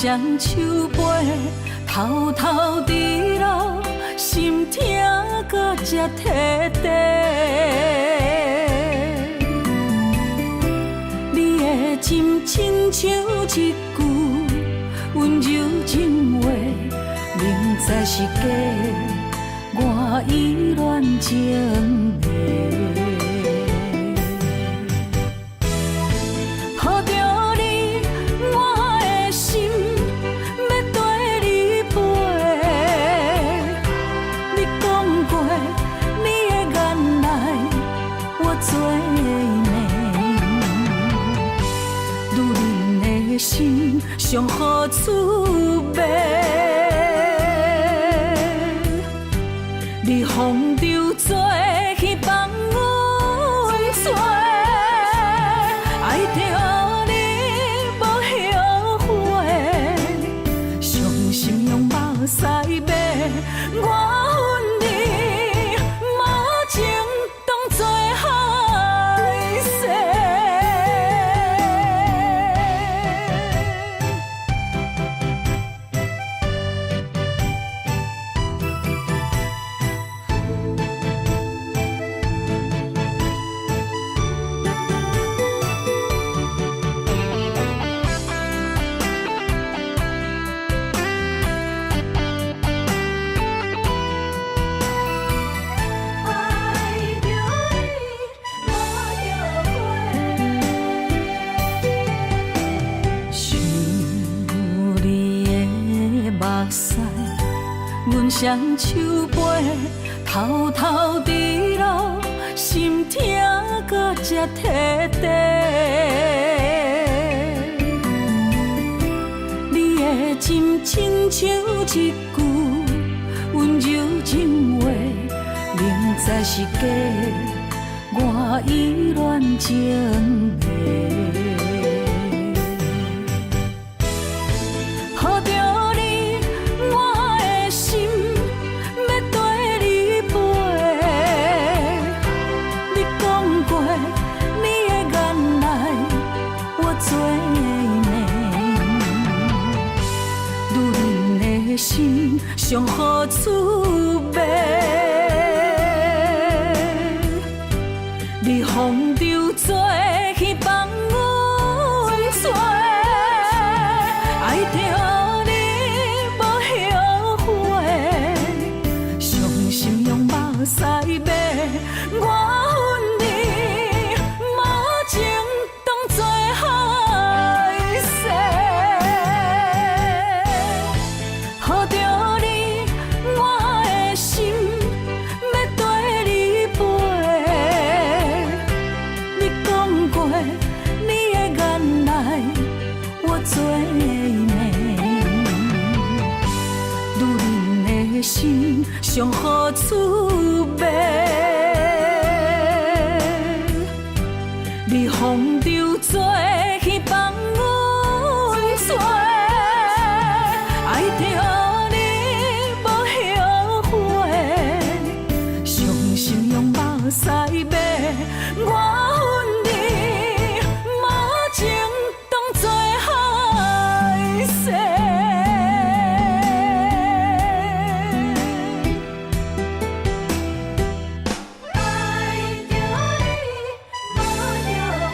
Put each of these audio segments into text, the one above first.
雙手飞，偷偷滴落，心疼到這彻底。你的情親像一句溫柔情話，明知是假，我依戀情迷。抱著你，我的心欲綴你飛。你講過，你的眼內我做暝。女人的心上好出卖，你風流做去放阮吹，愛著你無後悔，傷心用目屎抹，我恨你馬情當作海誓。愛著你無後悔，想你的目屎，阮雙手飞，偷偷滴落，心疼到這徹底。你的情親像一句溫柔情話，明知是假，我依戀情迷。抱著你，我的心欲綴你飛。你講過，你的眼內我做暝。女人的心上好出賣，你風流做去放阮吹，愛著你無後悔，傷心用目屎抹，我恨你馬情當作海誓。抱著你，我的心欲綴你飛。你講過，你的眼內我做暝。女人的心上好出賣，你風流做去放阮吹，愛著你無後悔，傷心用目屎抹，我恨你馬情當作海誓。愛著你無後悔。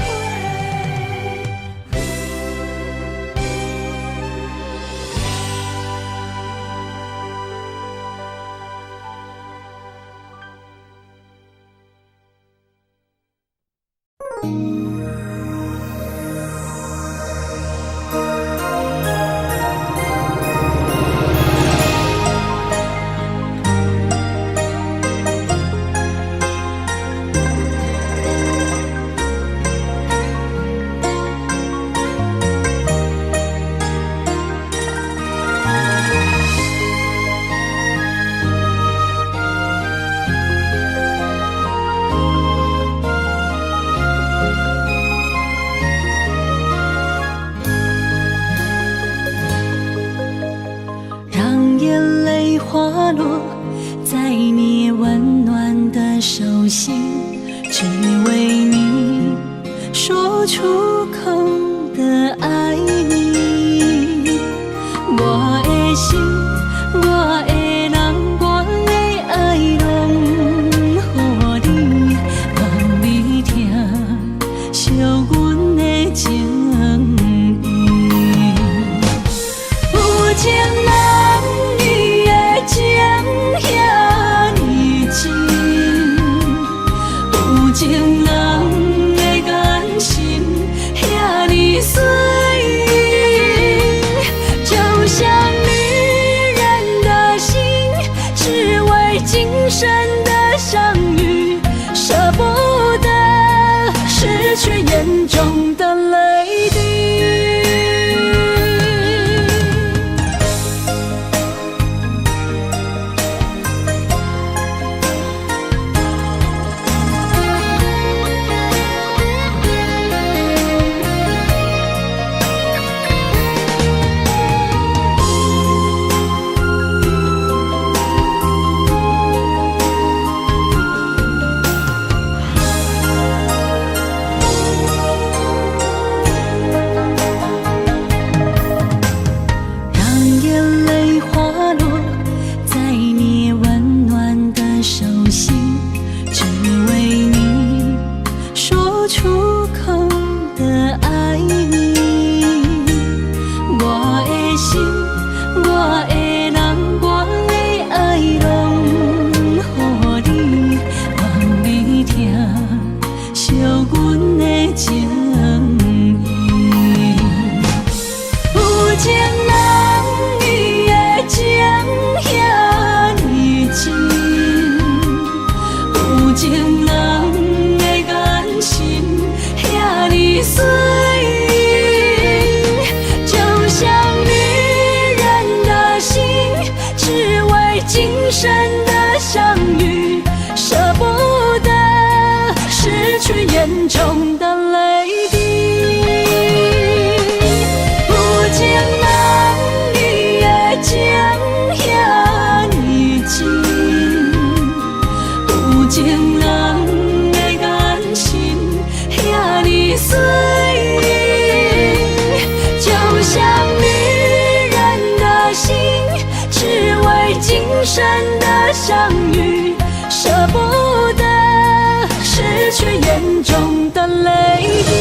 讓眼淚滑落在你溫暖的手心，只為你說出口的愛你。情人的眼神遐爾媠，就像女人的心，只為今生的相遇，捨不得失去眼中的淚滴。讓眼淚滑落在你溫暖的手心，只為你說出口的愛你。我的心，我的人，我的愛，攏予你，望你疼惜阮的情意。有情人伊的情遐爾真，有情人的眼神遐爾媠，就像女人的心，只為今生的相遇，捨不得失去眼中的淚滴。有情人伊的情遐爾真，有情人的眼神遐爾媠，就像女人的心，只為今生的相遇，捨不得失去眼中的淚滴。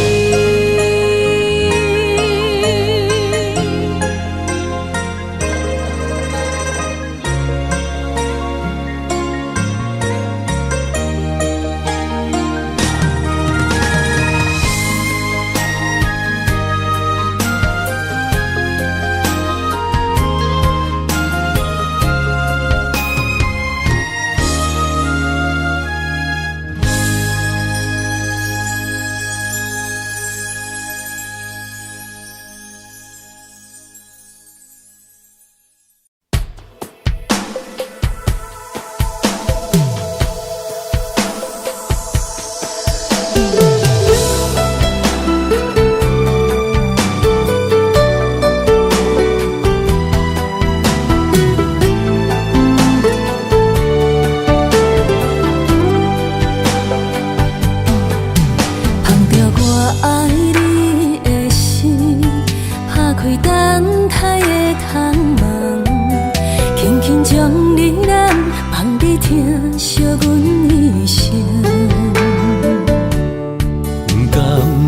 捧著我愛你的心，拍開等待的窗門，輕輕將你攬，放你疼惜阮一生。不甘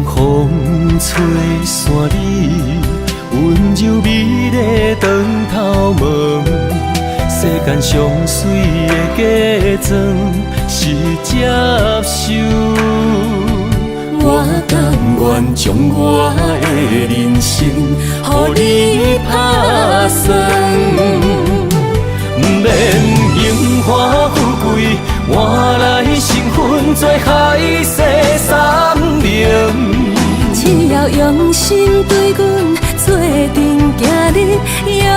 風吹散你溫柔美麗當頭毛，世間上媠的假裝是接受。我甘願將我的人生予你拍算，不免榮華富貴，換來身份做海誓山盟。只要用心對阮做陣，行你用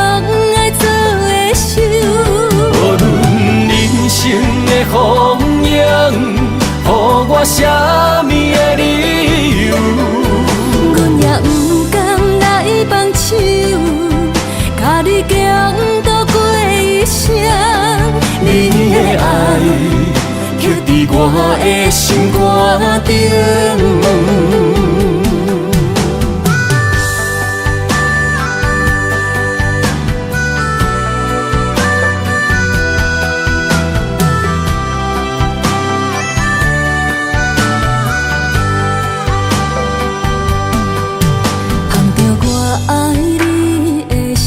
愛做的手。無論人生的風影，予我啥物的理由，阮也不甘來放手，佮你共度過一生。你的愛刻佇我的心肝頂。捧著我愛你的心，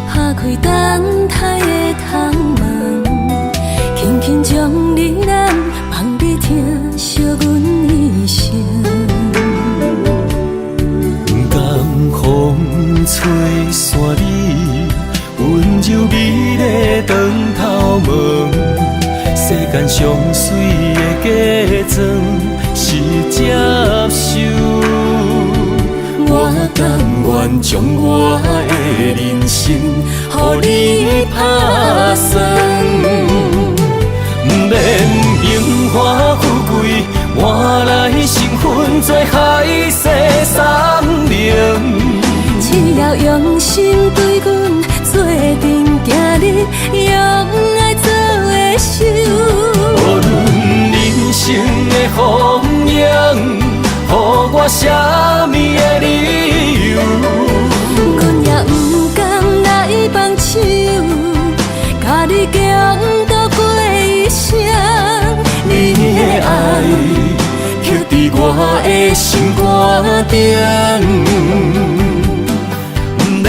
拍開等待的窗門，輕輕將你攬，放你疼惜上媠的假裝是接受。我甘願將我的人生予你拍算，毋免榮華富貴，換來身份做海誓山盟。只要用心對阮做陣行你用愛做的手。無論人生的風景，予我啥物的理由，阮也毋甘來放手，共你共度過一生。你的愛刻佇我的心肝頂，毋免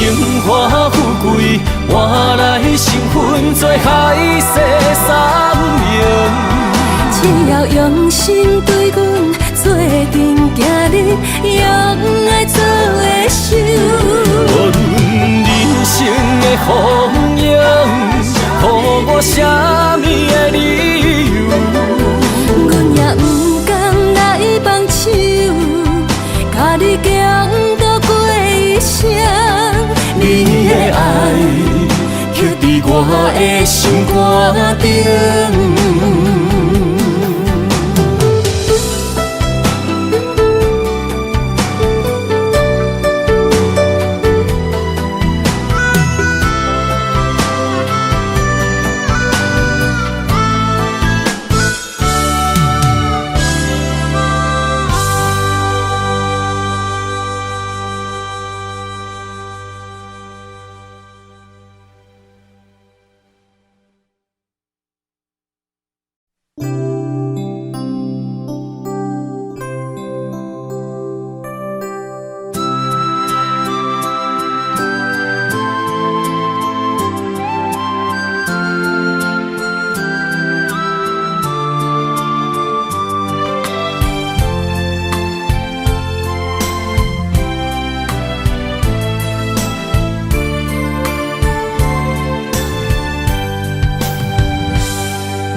榮華富貴，換來身份做海誓山盟。只要用心對阮做陣行你用愛做的手。無論人生的風景，予我啥物的理由，阮也毋甘來放手，共你共度過一生。你的愛刻佇我的心肝頂。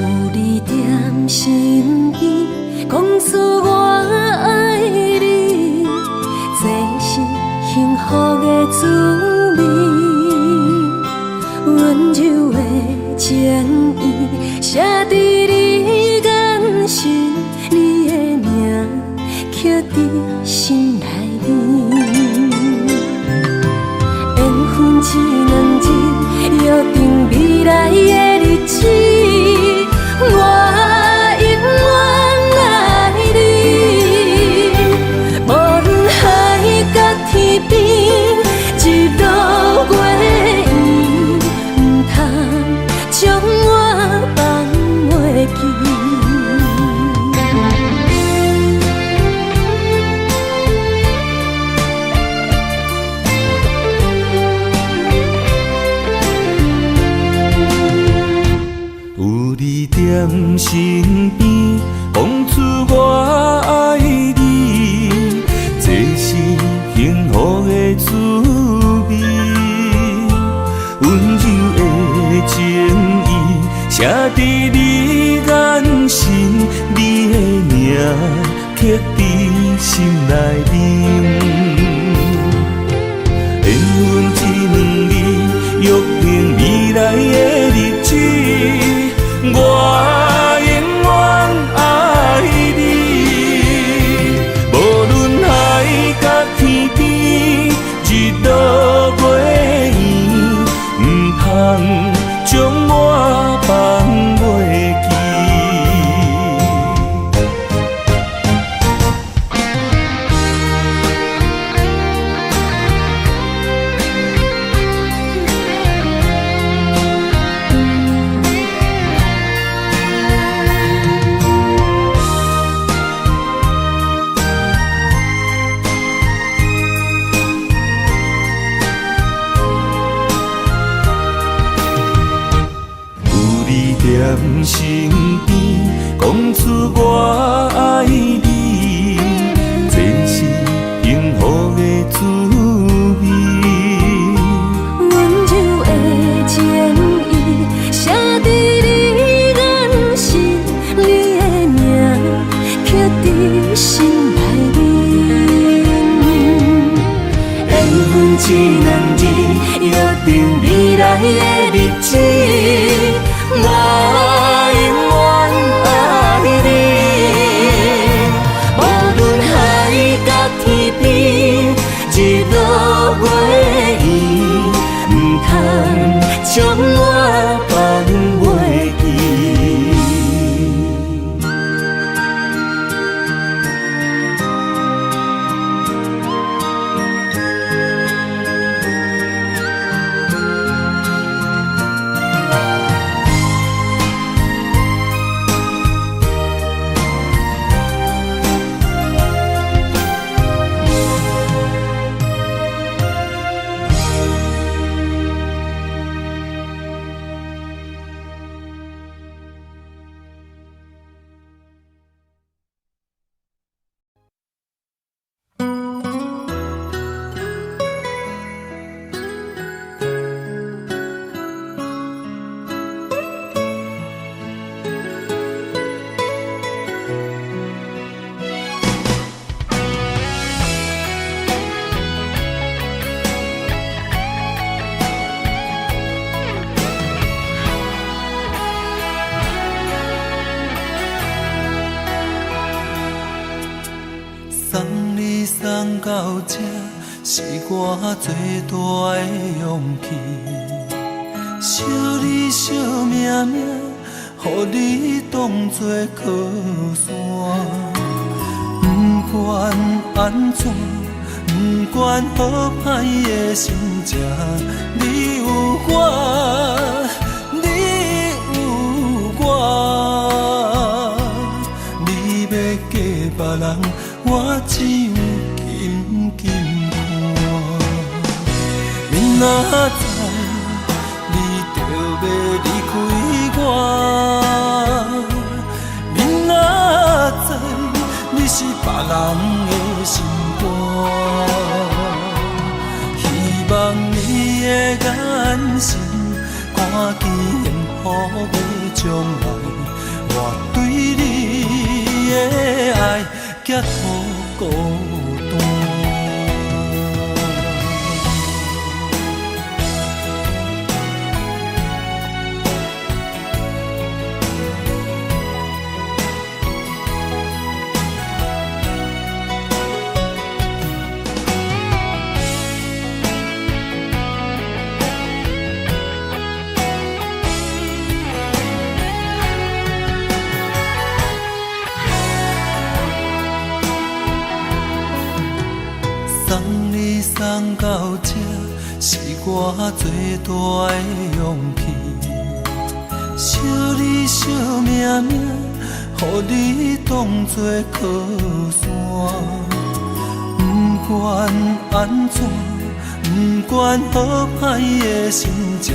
有你踮身邊，講出我愛你，這是幸福的滋味。溫柔的情意，寫佇你眼神，你的名刻佇心內面。緣分這兩字，約定未來的日子。我永遠愛你，無論海角天邊，日落月圓，毋通將我放袂記。有你踮身邊，講出我愛你，這是幸福的滋味。溫柔的情意，寫佇你眼神，你的名刻佇心內面。緣分這兩字，約定未來的日子，我永遠愛你。無論海角天邊，日落月圓，毋通將我放袂記。有你踮身邊，講出我愛你，這是幸福的滋味。溫柔的情意，寫佇你眼神，心內面。緣分這兩字，約定未來的日子，我永遠愛你。無論海角天邊，日落月圓，毋通將我放袂記。送你送到這，是我最大的勇氣。惜你惜命命，予你當作靠山。不管按怎，不管好歹的心情，你有我，你有我。你欲嫁別人，我只有緊緊看。明仔載你就欲離開我，明仔載你是別人的心肝。希望你的眼神看見幸福的將來，我對你的愛這無孤單。送你送到這，是我最大的勇氣。惜你惜命命，予你當作靠山。不管按怎，不管好歹的心情，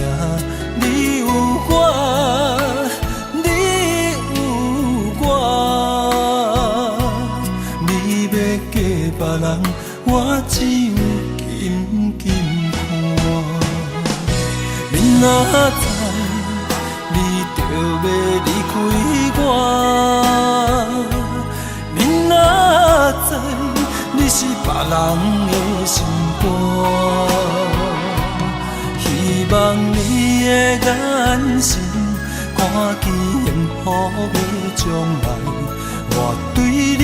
你有我，你有我。你欲嫁別人，我只有緊緊看。明仔載你就欲離開我，明仔載你是別人的心肝。希望你的眼神看見幸福的將來，我對你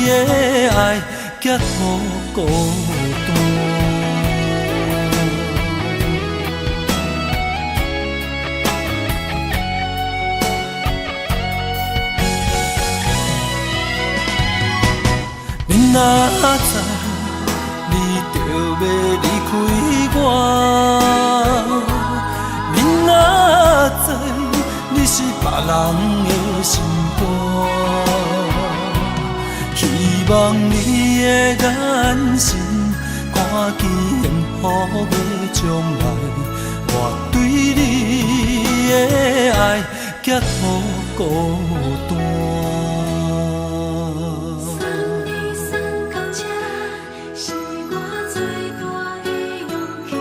的愛這無孤單。明仔載你就欲離開我，明仔載你是別人的心肝。希望你的眼神看見幸福的將來，我對你的愛這無孤單。送你送到這，是我最大的勇氣。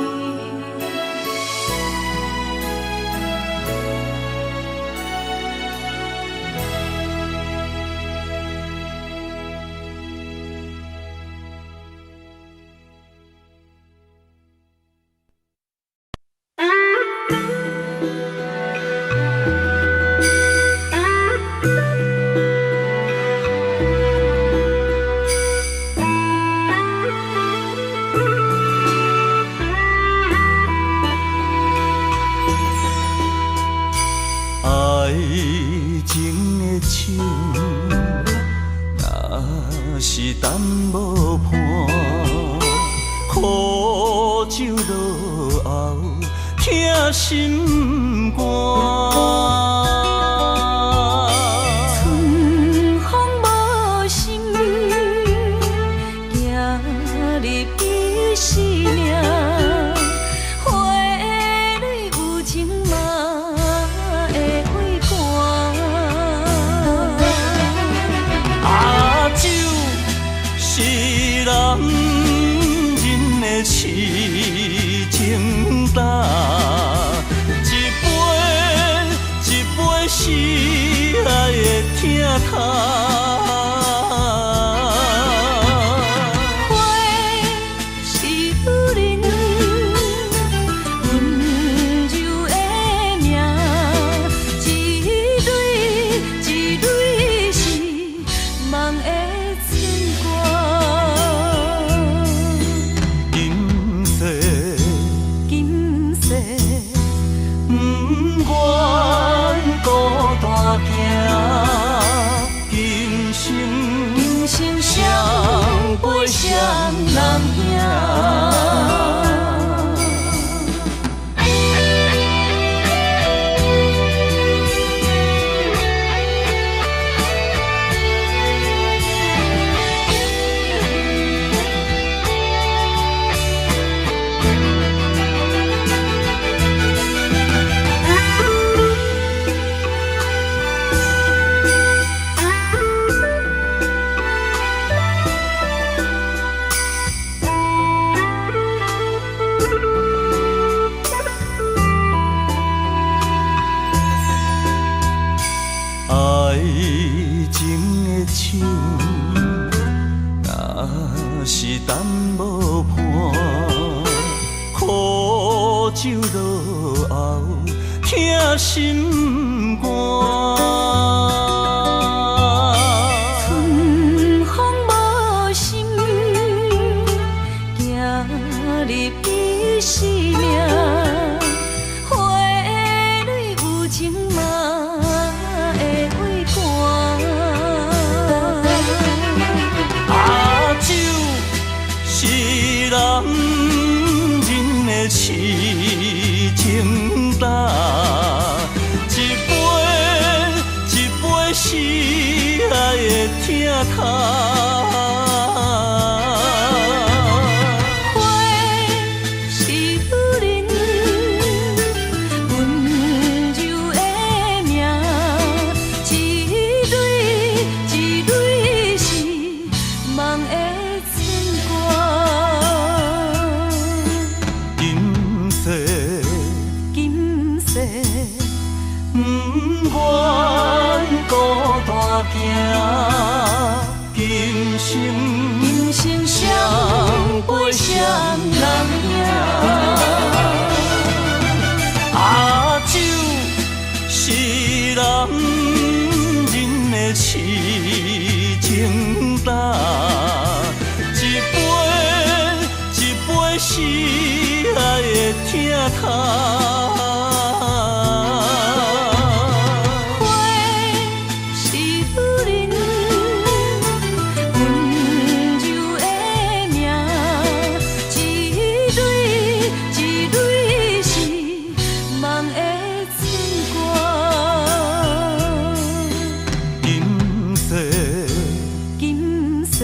的手，若是等無伴，苦酒落喉，疼心肝。春風無心，行入彼生命。花蕊有情嘛會畏寒。啊，酒是男人的痴情胆，一杯一杯是愛的疼痛。花是女人溫柔的名，一蕊一蕊是夢的春寒。今世今世不願孤單行，今生今生誰誰陪誰人行？愛情的手，若是等無伴，苦酒落喉，疼心肝。春風無心，行入彼生命。花蕊有情嘛會畏寒。啊，酒是男人的痴情胆，一杯一杯是愛的疼痛。花是女人溫柔的名，一蕊一蕊是夢的春寒。今世今世不願孤單行，今生今生誰誰陪誰陪誰人人行？行？啊，酒是男人的痴情胆，一杯一杯是愛的疼痛。花是女人溫柔的名，一蕊一蕊是夢的春寒。今世今世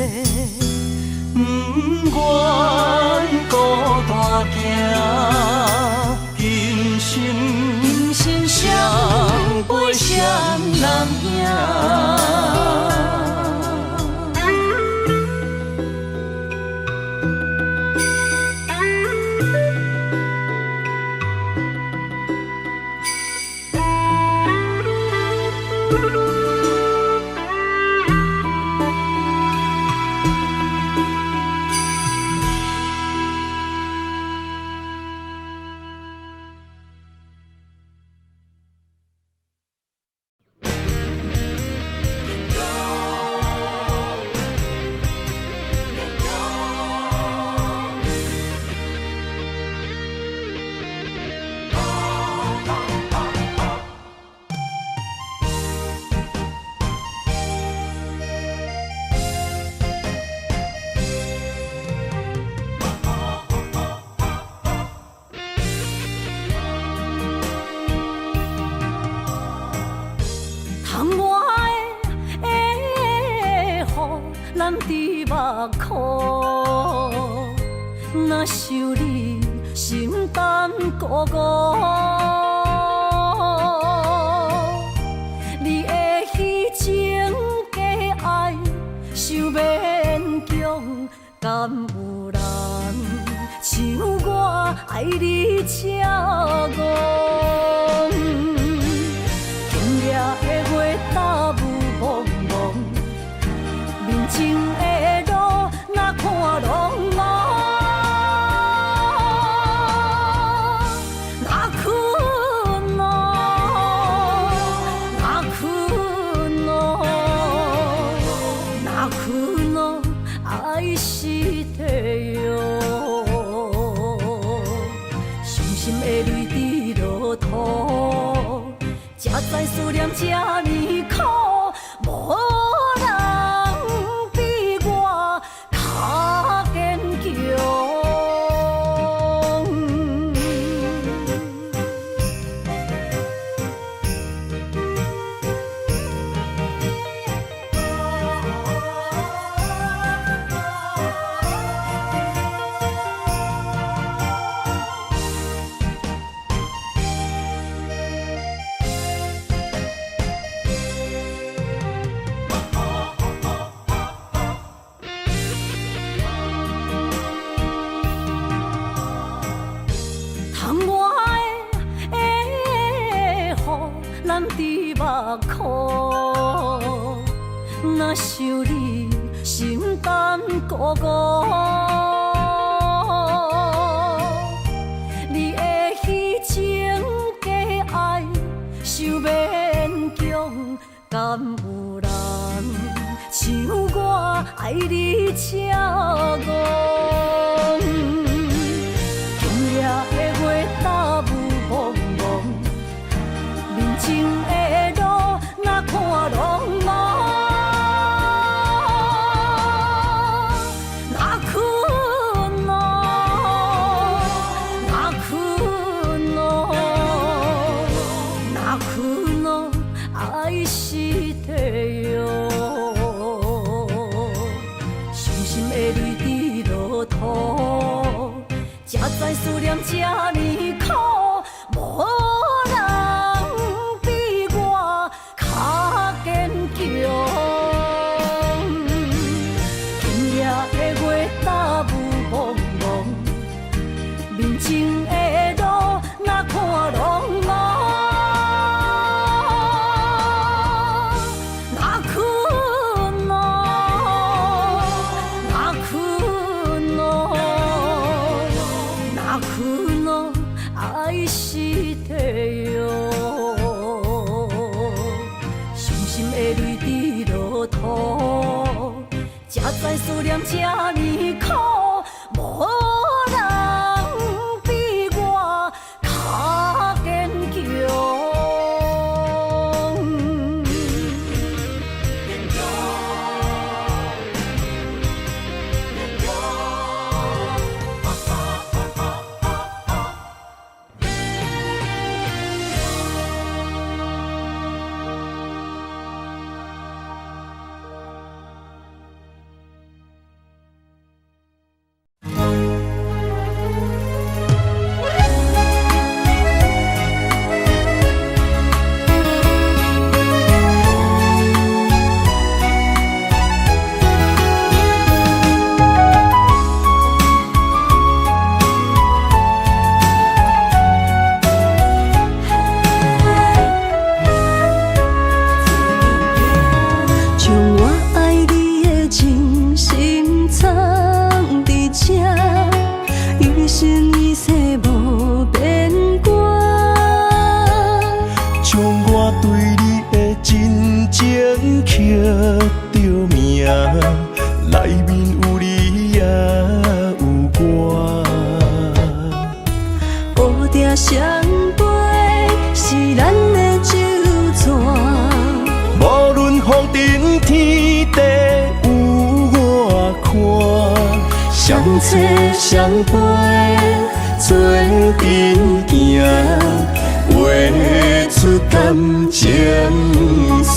不願孤單行，今生今生誰誰陪陪誰誰人人行？行？揽伫目眶。若想你，心胆鼓鼓。你的虚情假爱，伤勉强，敢有人像我爱你这戆？今夜的月罩雾蒙蒙，面前的路若看拢蒙。若困哦，若困哦，若困哦，愛してよ。傷心的淚滴落土，才知思念這呢苦，無人比我較堅強。窗外的雨淋伫目眶，若想你，心胆鼓鼓。你的虚情假愛，傷勉強，敢有人像我愛你這戇？今夜的月罩霧蒙蒙，面前的路若看拢蒙。若困哦，若困哦，若困哦，愛してよ。傷心的淚滴落土，才知思念這呢苦，無人比我較堅強。今夜的月罩霧蒙蒙，面前的路若看拢蒙。若困哦，若困哦，若困哦，愛してよ。傷心的淚滴落土，才知思念這呢苦，無人比我較堅強。將我愛你的真心藏佇這，一生一世無變卦。將我對你的真情刻著名，內面有你也有我。烏蝶相飞是咱的酒泉，無論風塵天地有偌寬，相找相陪做陣行，畫出感情線。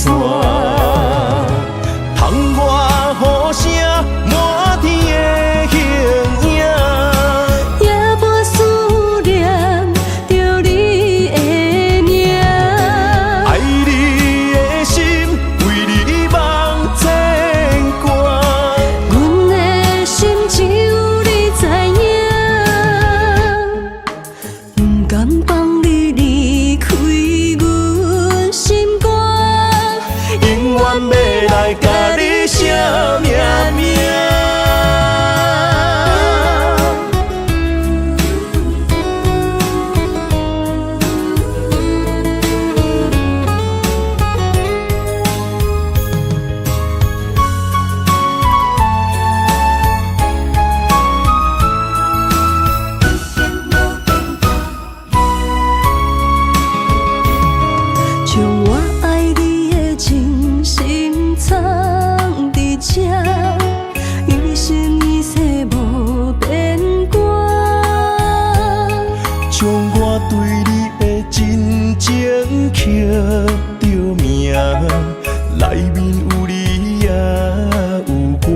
窗外雨聲。欲來共你相命命。將我愛你的真心藏佇這，一生一世無變卦。將我對你的真情刻著名，內面有你也有我。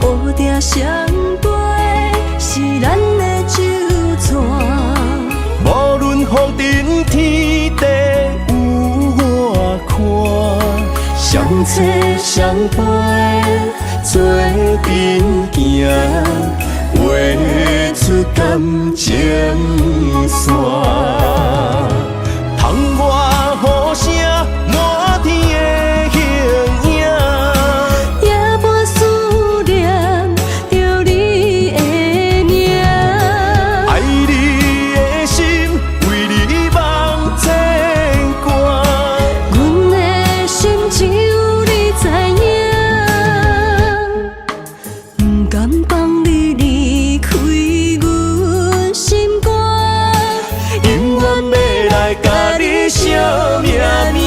烏蝶相飛是咱的酒紙。無論風塵天地有偌寬，相找相陪做陣行，畫出感情線。窗外雨聲，滿天的形影。夜半思念著你的名。愛你的心，為你茫牽掛。阮的心只有你知影，不甘放你離開阮心肝。永遠欲來共你相命命。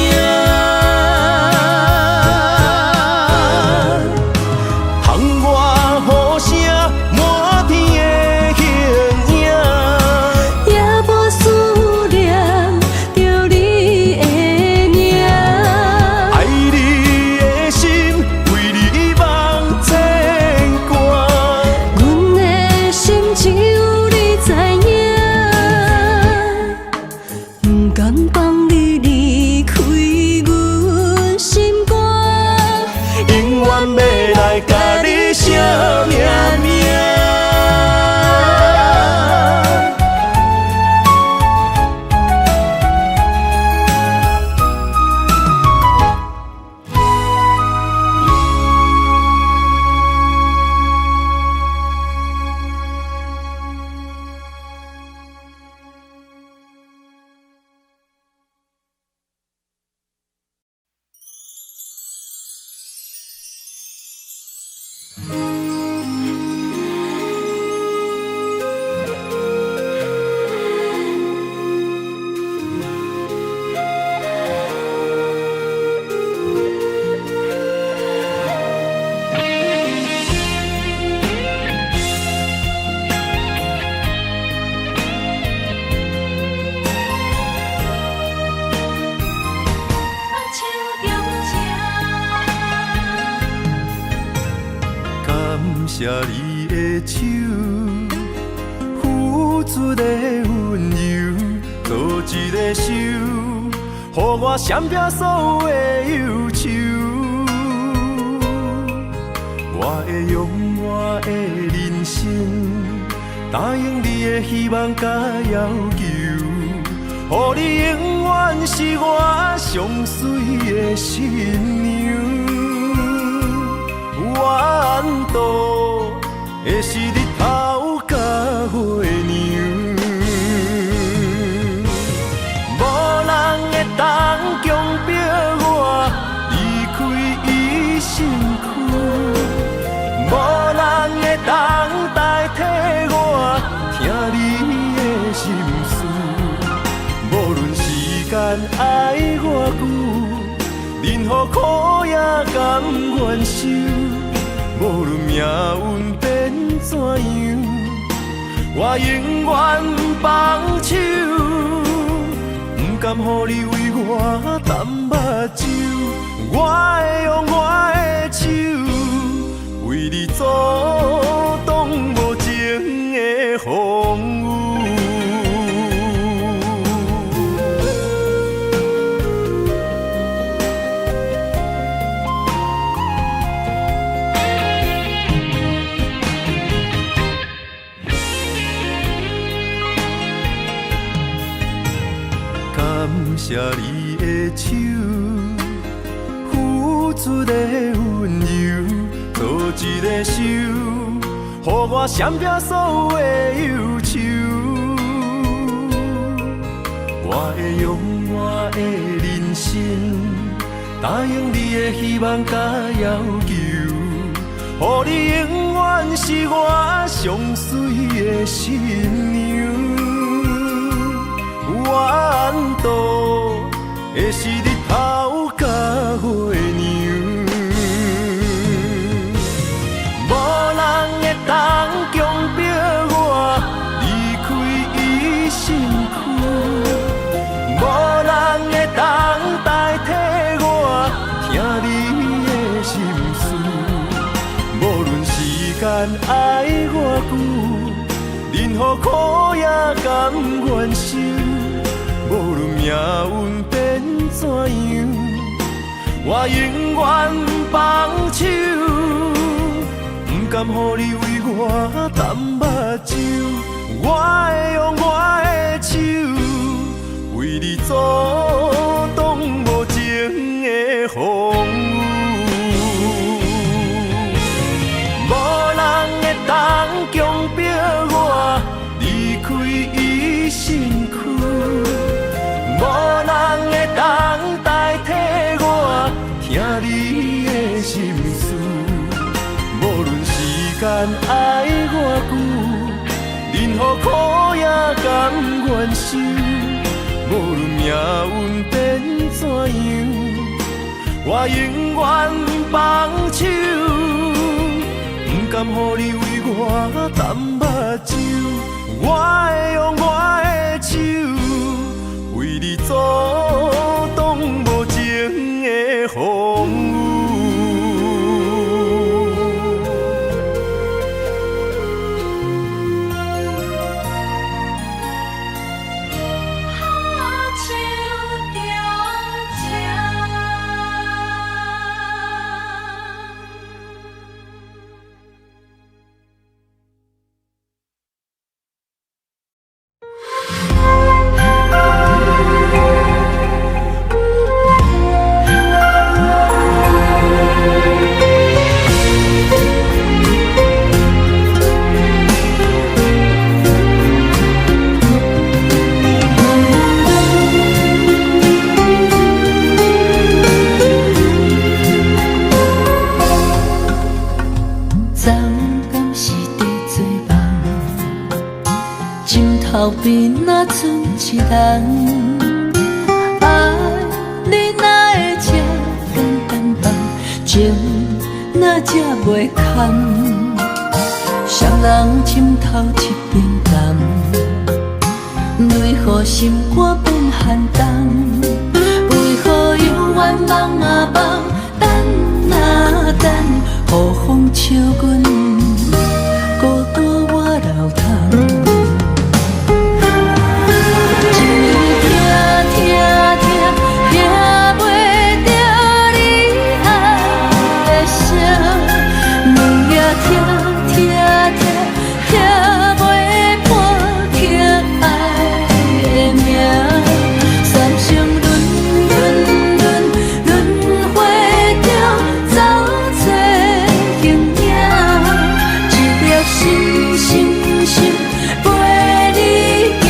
窗外雨聲，滿天的形影。夜半思念著你的名。愛你的心，為你茫牽掛。阮的心只有你知影，不甘放你離開阮心肝。永遠欲來共你相命命。感謝你的手，付出的溫柔，做一个手，予我閃避所有的憂愁。我會用我的人生，答應你的希望佮要求，予你永遠是我上媠的新娘。我怨度的是日頭佮月娘，無人會當強迫我離開伊身軀，無人會當代替我聽你的心事。無論時間愛偌久，任何苦也甘願受。無論命運變怎樣，我永遠不放手，不甘予你為我澹目睭，我會用我的手，為你阻擋無情的風雨。感謝你的手，一个手，予我闪避所有的忧愁。我會用我的人生，答應你的希望佮要求，予你永遠是我上媠的新娘。我缘投的是日頭佮月娘，無人會當強迫我離開伊身軀，無人會當代替我聽你的心事。無論時間愛偌久，任何苦也甘願受。無論命運變怎樣，我永遠放手，不甘予你為我澹目睭。我會用我的手，為你阻擋無情的風雨。無人會當強迫我離開伊身軀，無人會當代替我聽你的心事。無論時間愛偌久，任何苦也甘願受。無論命運變怎樣，我永遠放手，不甘予你為我澹目睭。我會用我的手，為你阻擋無情的風雨。昨敢是伫做梦？枕頭邊若賰一人，愛你哪會這簡單放，情哪這袂堪？誰人枕頭這邊重，為何心肝變寒冬？為何猶原夢啊夢，等啊等，予風笑阮孤單我流淌。一暝聽聽聽，聽袂著你愛的聲；兩夜聽聽聽，聽袂破疼愛的名。三生輪輪輪輪迴中走找形影，一粒心心心陪你行，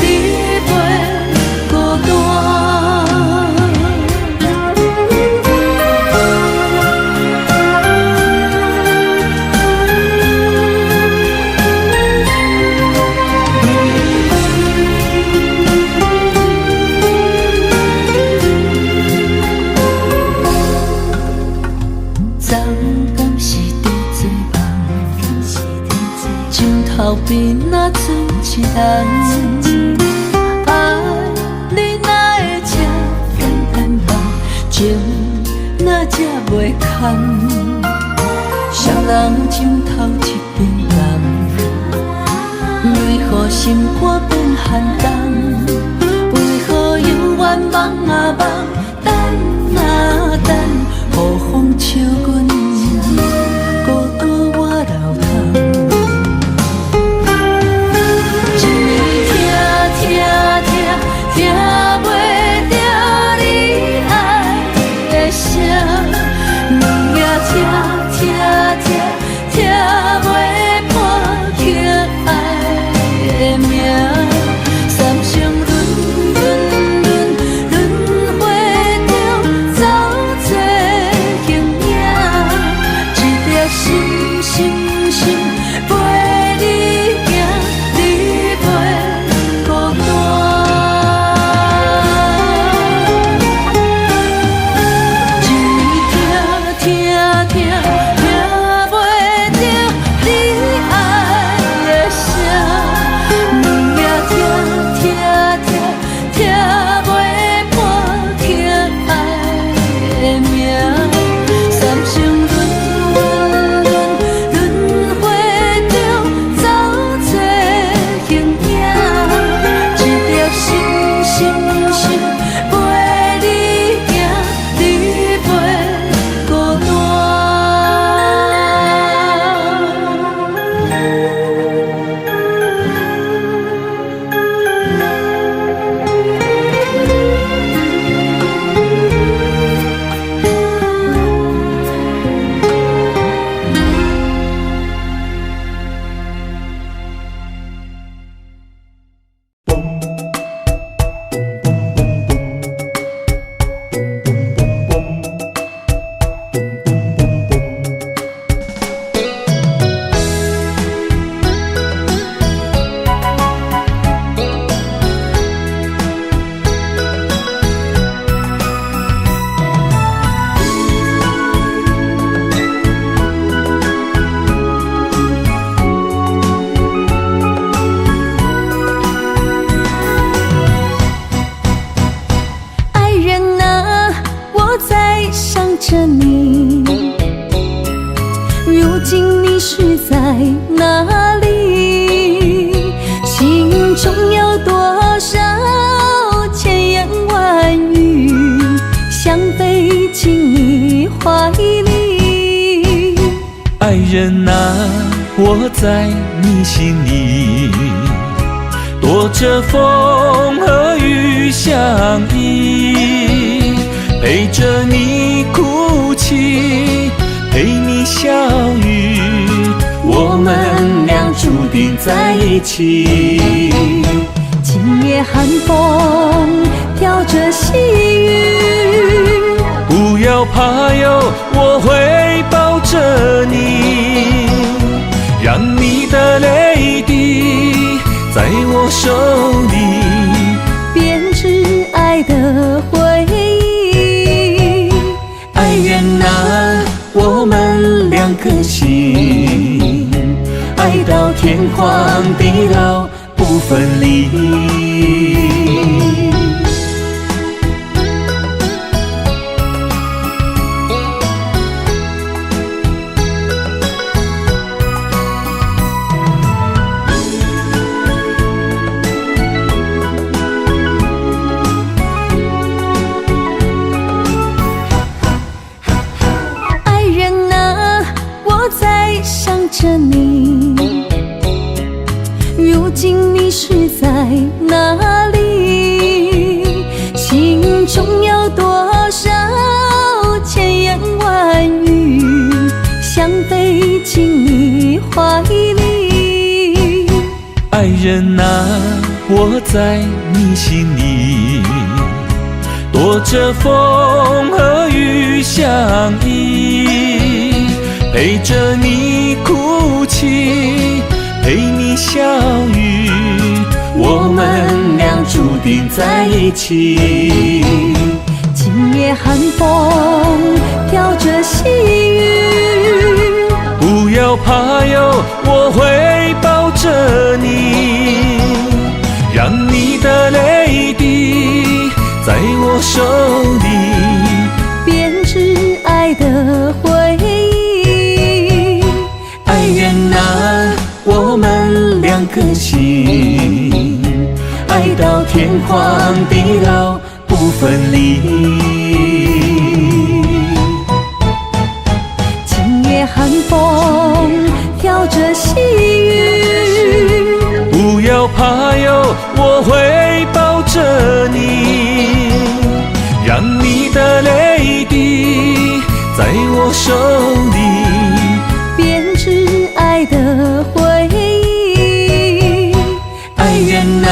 你袂孤單。昨敢是伫做夢？枕頭邊若賰一人，愛你哪會這簡單放，情哪這袂堪？誰人枕頭這邊重，為何心肝變寒冬？為何猶原夢啊夢，等啊等，予風笑阮孤單我流淌。一暝聽聽聽，聽袂著你愛的聲；兩夜聽聽聽，著你，如今你是在哪裡？心中有多少千言萬語，想飛進你懷裡。愛人啊，我在你心裡，躲著風和雨相依，陪著你哭泣，陪你笑語，我們倆注定在一起。今夜寒風飄著細雨，不要怕喲，我會抱著你，讓你的淚滴在我手裡，編織愛的回憶。愛人啊，我們兩顆心，愛到天荒地老不分離。愛人啊，我在想著你，如今你是在哪裡？心中有多少千言萬語，想飛進你懷裡。愛人啊，我在你心裡，躲著風和雨相依，陪著你哭泣，陪你笑語，我們倆注定在一起。今夜寒風飄著細雨，不要怕喲，我會抱著你，讓你的淚滴在我手裡，編織愛的回憶。愛人啊，我們兩顆心，愛到天荒地老不分離。今夜寒風飄著細雨，不要怕喲，我會抱著你，讓你的淚滴在我手裡，編織愛的回憶。愛人啊，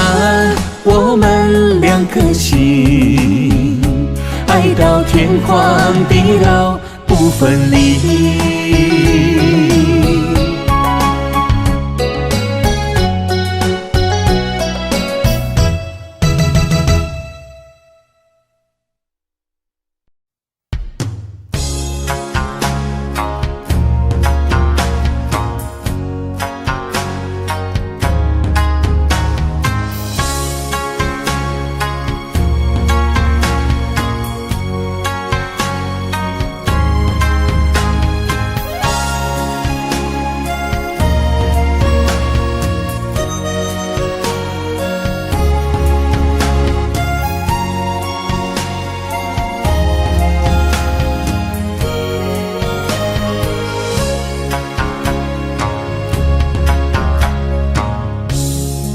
我們兩顆心，愛到天荒地老不分離。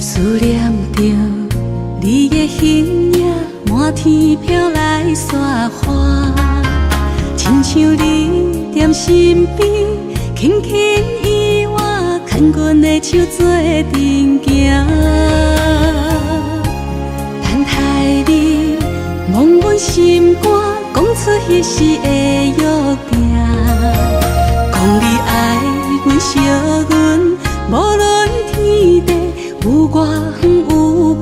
思念著你的形影，滿天飄來雪花，親像你踮身邊，輕輕伊我牽阮的手做陣行。等待你摸阮心肝，講出彼時的約定，講你愛阮惜阮，無論天地有偌遠有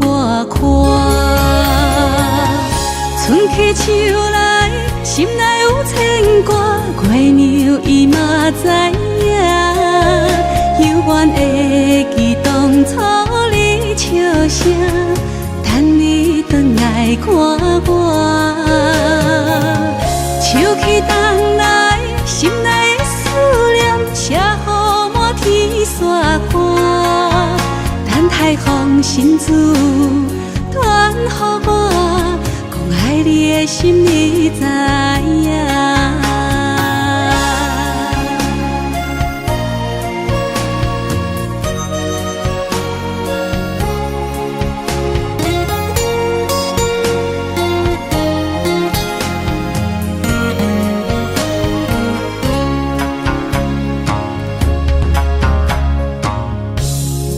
偌寬。春去秋來，心內有牽掛，月娘伊嘛知影，猶原會記當初你笑聲，等你轉來看我。樹起冬封信紙，傳予我，講愛你的心你知影。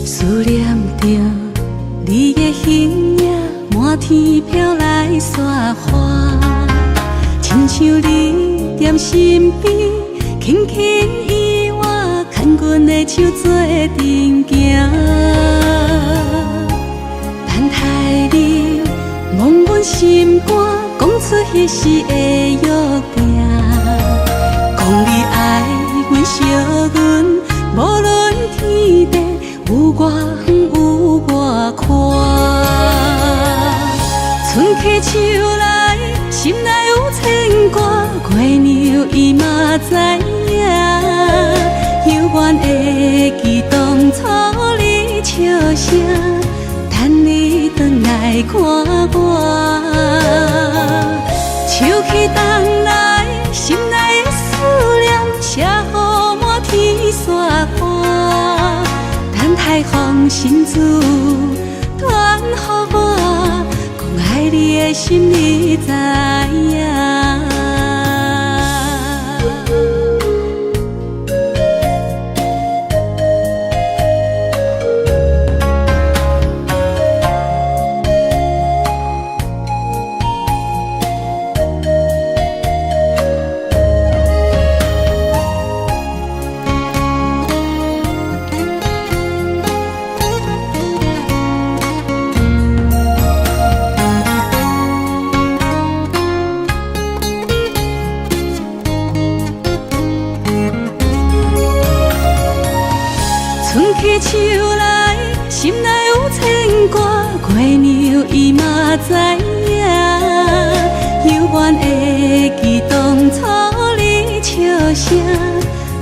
思念著你的形影，滿天飄來雪花，親像你踮身邊，輕輕伊我牽阮的手做陣行。等待你摸阮心肝，講出彼時的約定，講你愛阮惜阮，無論天地有偌遠有偌寬。春去秋來，心內有牽掛，月娘伊嘛知影，猶原會記當初你笑聲，等你轉來看我。秋去冬來，心內的思念，寫予滿天雪花。等待封信紙，傳予我，講愛你的心你知影。春去秋來，心內有牽掛，月娘伊嘛知影，猶原會記當初你笑聲，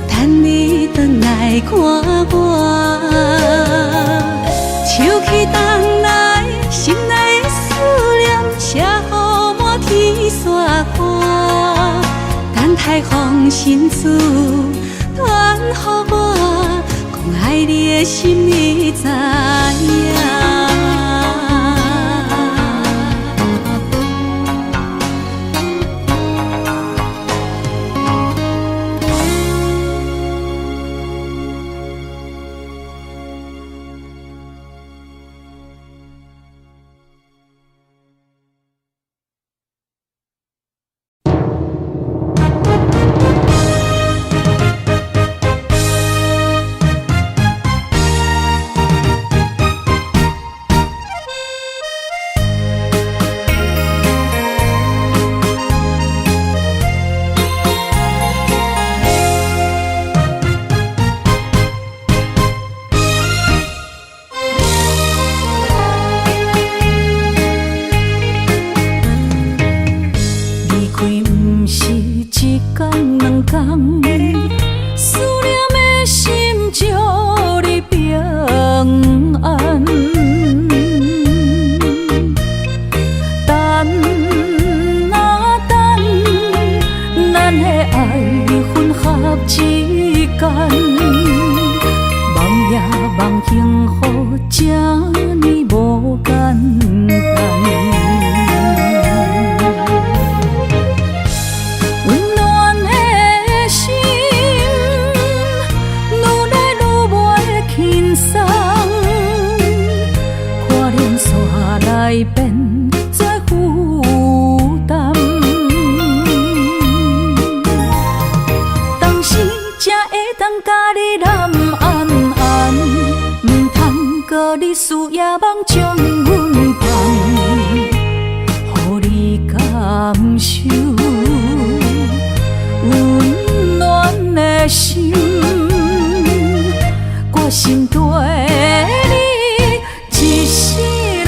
等你轉來看我。秋去冬來，心內的思念，寫予滿天雪花。等待封信紙，傳予我，講愛你的心你知影。離開毋是一工兩工，思念的心祝你平安。等啊等，咱的愛分合之間，夢也夢幸福這呢無簡單。溫暖的心，愈來愈袂輕鬆，看連煞來變做負擔。當時才會當共你攬安安，毋通閣你思夜夢將阮放，予你感受溫暖的心，決心綴你一世人。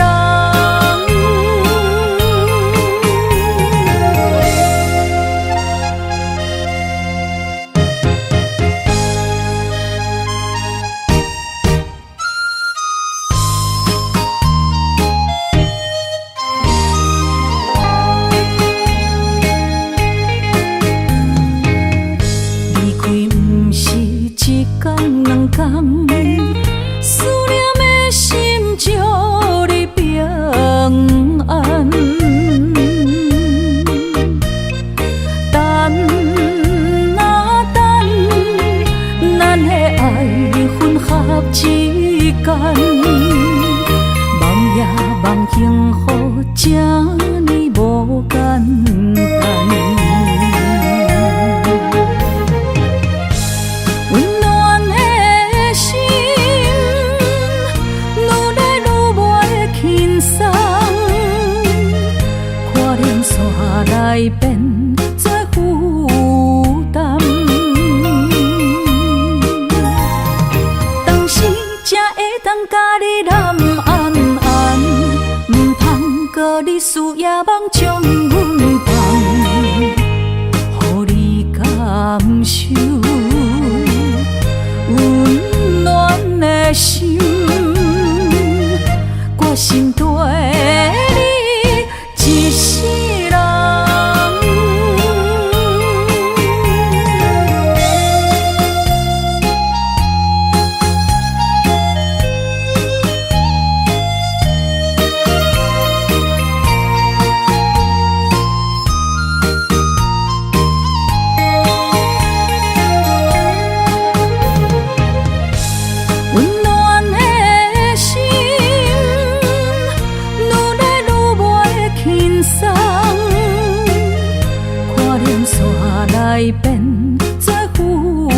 來變做負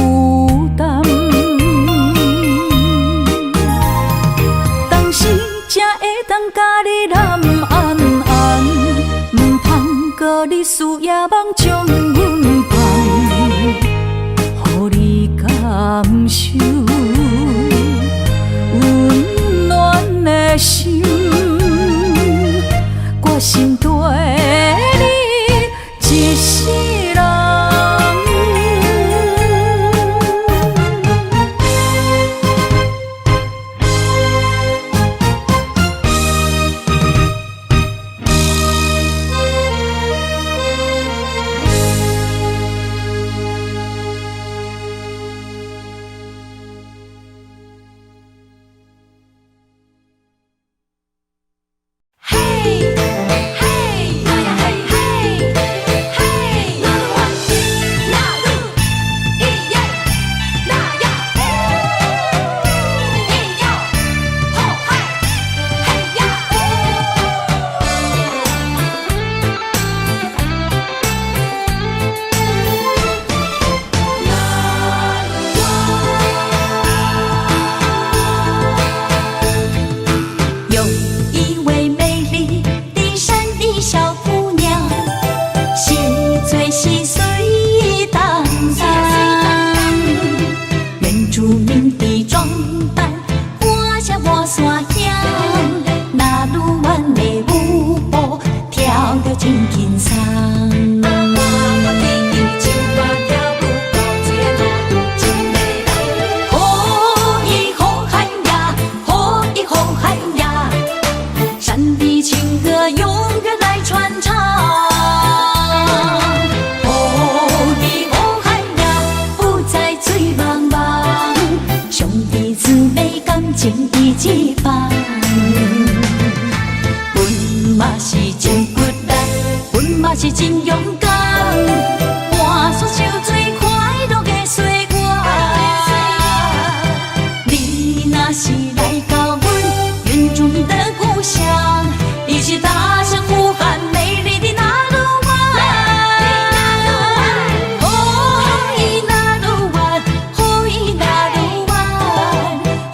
擔。當時才會當共你攬安安，毋通閣你事野望將阮放，予你感受溫暖的心，決心綴你一世人。嘿，嘿，呀嘿嘿，嘿，那鲁哇，那鲁，咿耶，那呀，咿哟，吼嗨，嘿呀。有一位美麗的山的小姑娘，細嘴細碎當當，原住民的裝扮，我像我山鄉，那魯灣的舞步跳得真輕鬆。吼咿吼嗨呀，吼咿吼嗨呀，山的情歌永遠來傳唱。吼咿吼嗨呀，不再醉茫茫，兄弟姊妹感情一起放。阮嘛是真骨力，阮嘛是真勇敢，換煞笑水快樂的歲月。你若是來到阮原住民的故鄉，一起大聲呼喊美麗的那魯灣。吼咿那魯灣，吼咿那魯灣，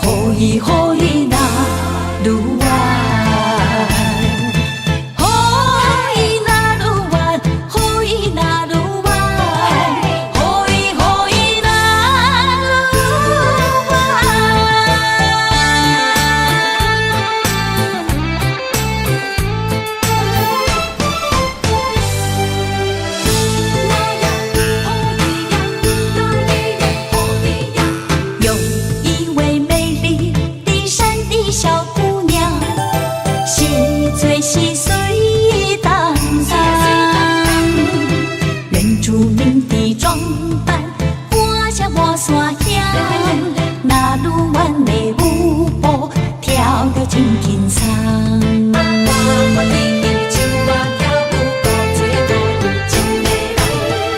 吼咿吼咿那魯灣。吼咿那魯灣，吼咿那魯灣，吼咿吼咿那魯灣。有一位美麗的山的小姑娘，細嘴細碎當當，原住民的裝扮，我像我山鄉，那魯灣的舞步跳得真輕鬆。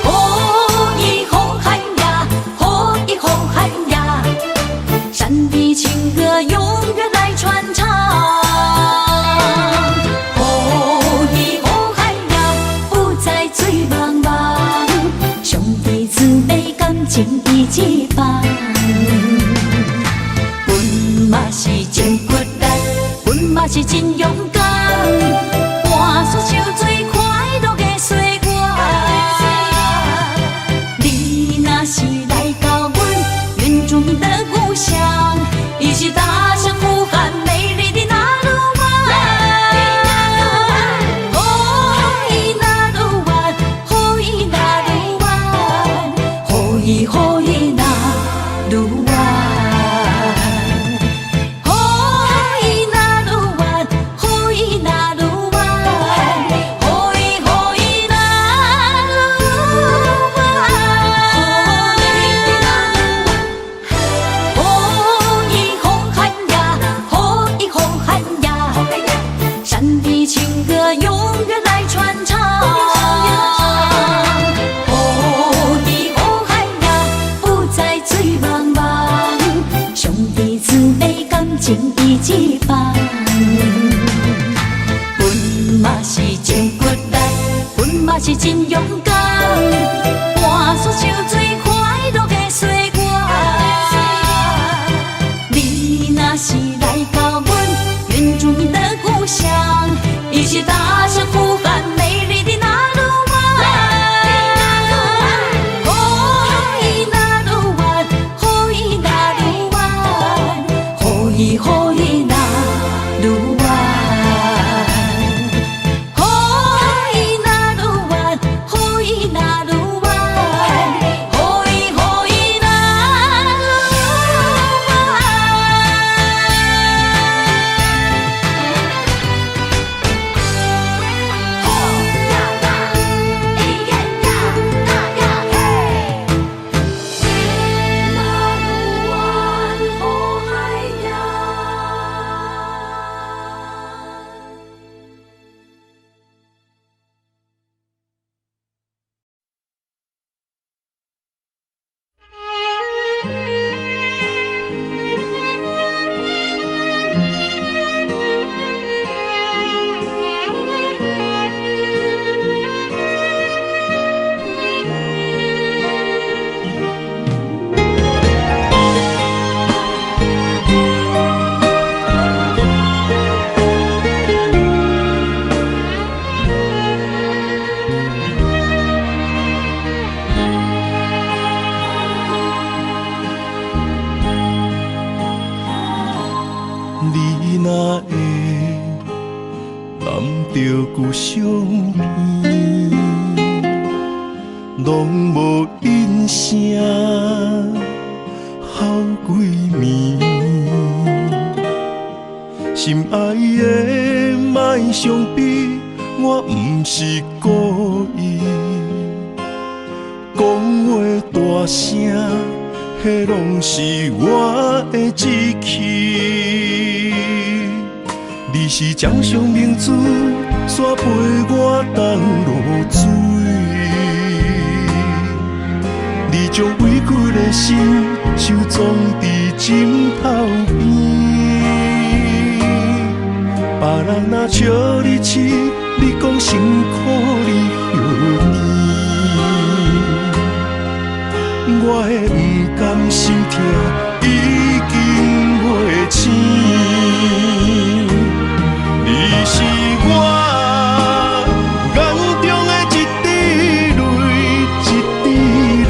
吼咿吼嗨呀，吼咿吼嗨呀，山的情歌永遠來傳唱。吼咿吼嗨呀，不再醉茫茫，兄弟姊妹感情一起放。阮嘛是真骨力，阮嘛是真勇敢，換煞笑水快樂的歲月。你若是來到阮原住民的故鄉，一起大聲呼喊美麗的那魯灣。吼咿那魯灣，吼咿那魯灣，吼咿吼咿那魯灣。吼咿那魯灣，吼舊相片，攏無應聲，好幾暝。心愛的，莫傷悲，我毋是故意。講話大聲，彼攏是我的志氣。你是掌上明珠，煞陪我東落水。你將委屈的心收藏佇枕頭邊。別人若笑你痴，你講辛苦你歇甜。我的毋甘心疼已經袂醒。你是我眼中的一滴淚，一滴淚，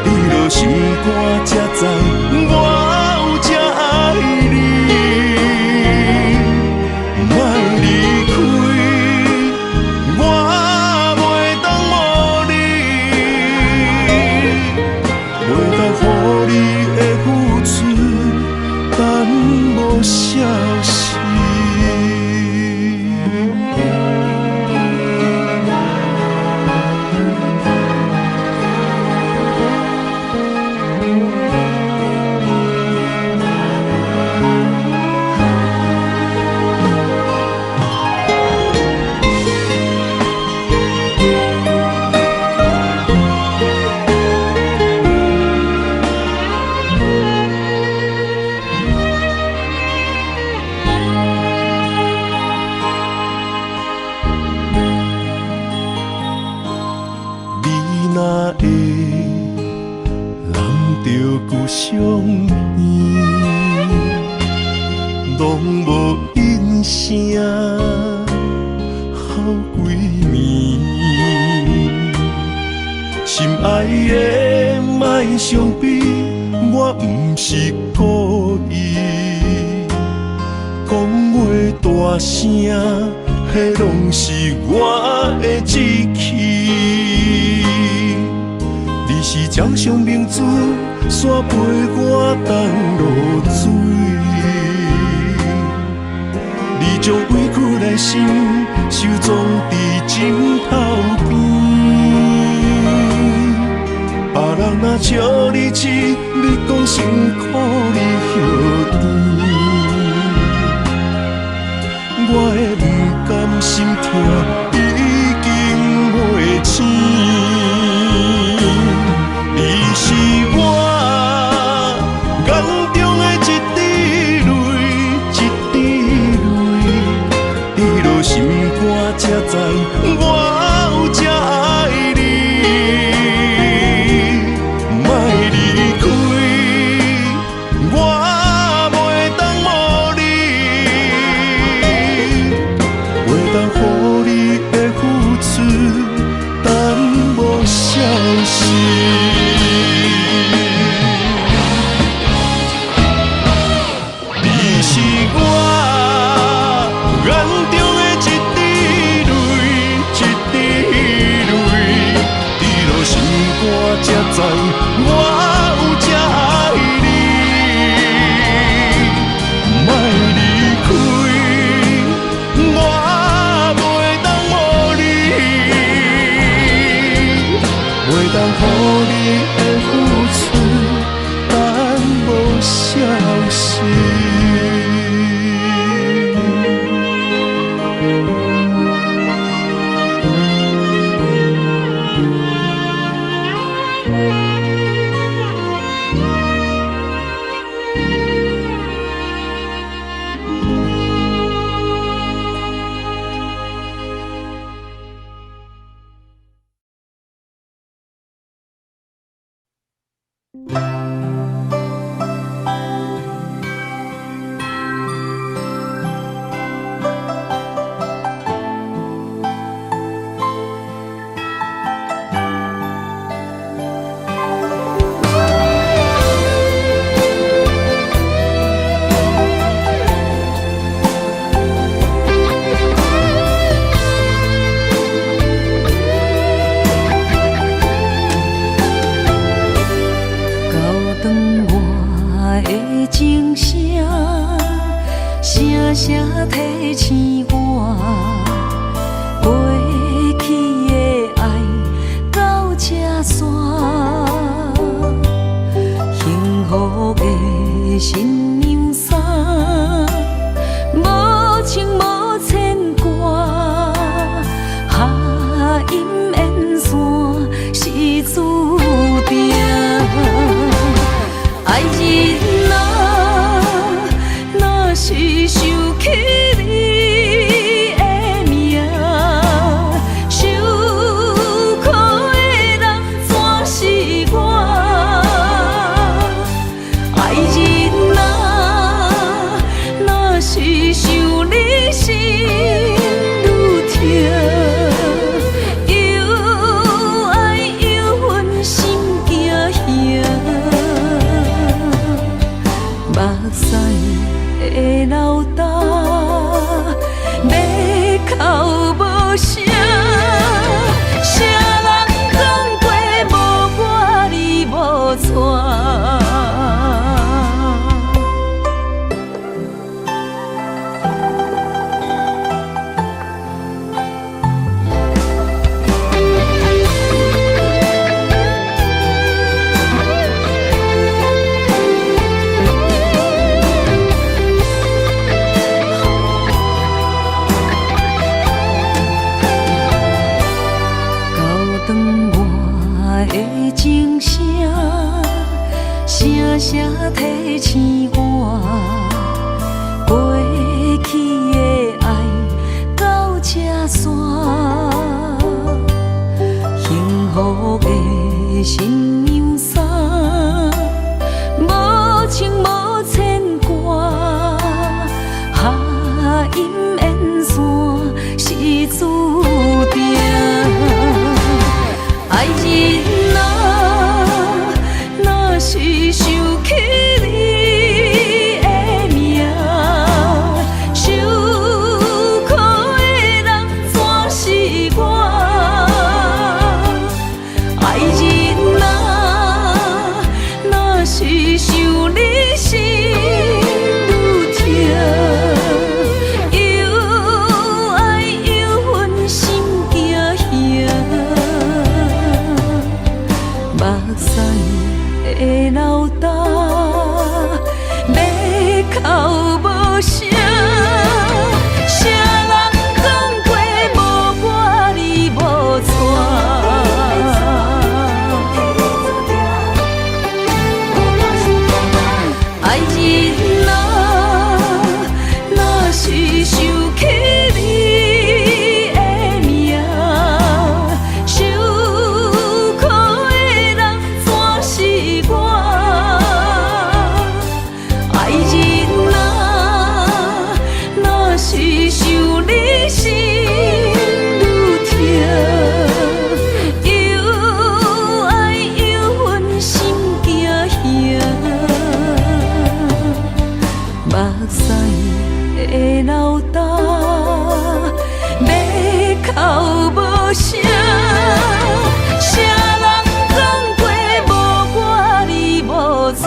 滴落心肝才知我有這愛你。莫離開，我袂當無你，袂當予你的付出，等無消息。你若會攬著舊相片，攏無應聲，好幾暝。心愛的，莫傷悲，我毋是故意。講話大聲，彼攏是我的志氣。你是掌上明珠，煞陪我東落水。你將委屈的心收藏佇枕頭邊。別人若笑你痴，你講辛苦你歇甜。我的毋甘心疼已經袂醒。你是我眼中的一滴淚，一滴淚，滴落心肝才知我有這愛你。莫離開，我袂當無你，袂當予你的付出，等無消息。你是我眼中的一滴淚，一滴淚，滴落心肝才知我有這愛你。莫離開，我袂當無你，袂當予你的付出，等無消息。注定。愛人啊，若是想起你的名，受苦的人怎是我？愛人啊，若是想你心愈疼，又愛又恨心驚嚇。目屎會流干，欲哭無聲。啥人講過無我你無娶？到當我的情聲，聲聲提醒我，過去的愛到這散，幸福的新娘衫，無情無牽掛，合陰緣線是注定。愛人啊，若是想起你的名，受苦的人怎是我？愛人啊，若是想你心愈疼，又愛又恨心驚嚇。目屎會流干，欲哭無聲。啥人講過無我你無娶？愛人啊，若是想起你的名，受苦的人怎是我？愛人啊，若是想你心愈疼，又愛又恨心驚嚇。目屎會流干，欲哭無聲。啥人講過無我你無娶？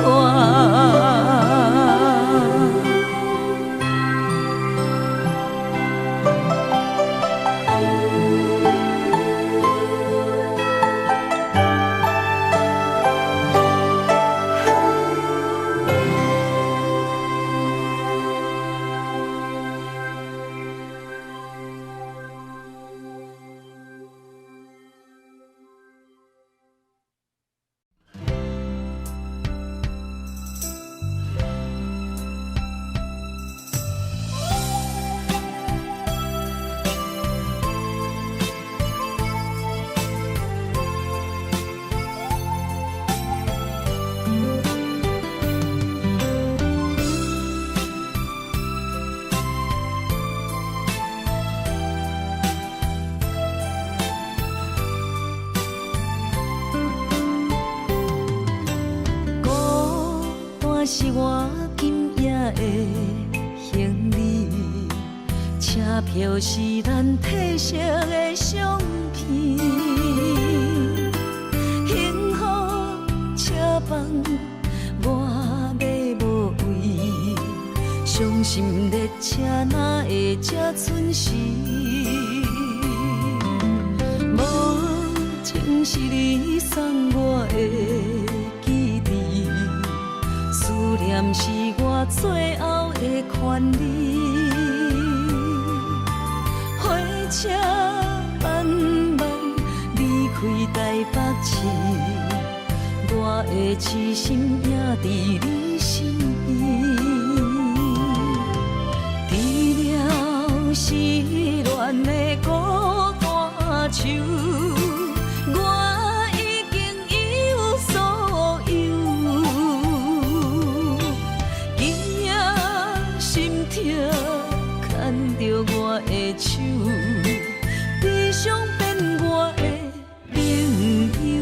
孤單是我今夜的行李，車票是咱褪色的相片。幸福車房我欲無位，傷心列車哪會這準時？無情是你送我的記憶，思念是我最後的權利。火車慢慢離開台北市，我的痴心也佇你身邊。除了失戀的孤單樹，我已經一無所有。今夜心痛，牽著我的手，悲傷變我的朋友。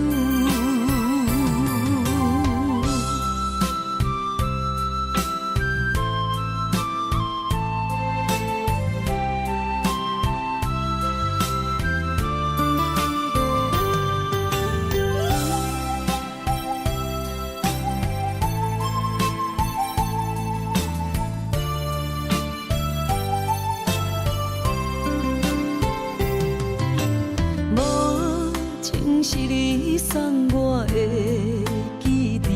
無情是你送我的記憶，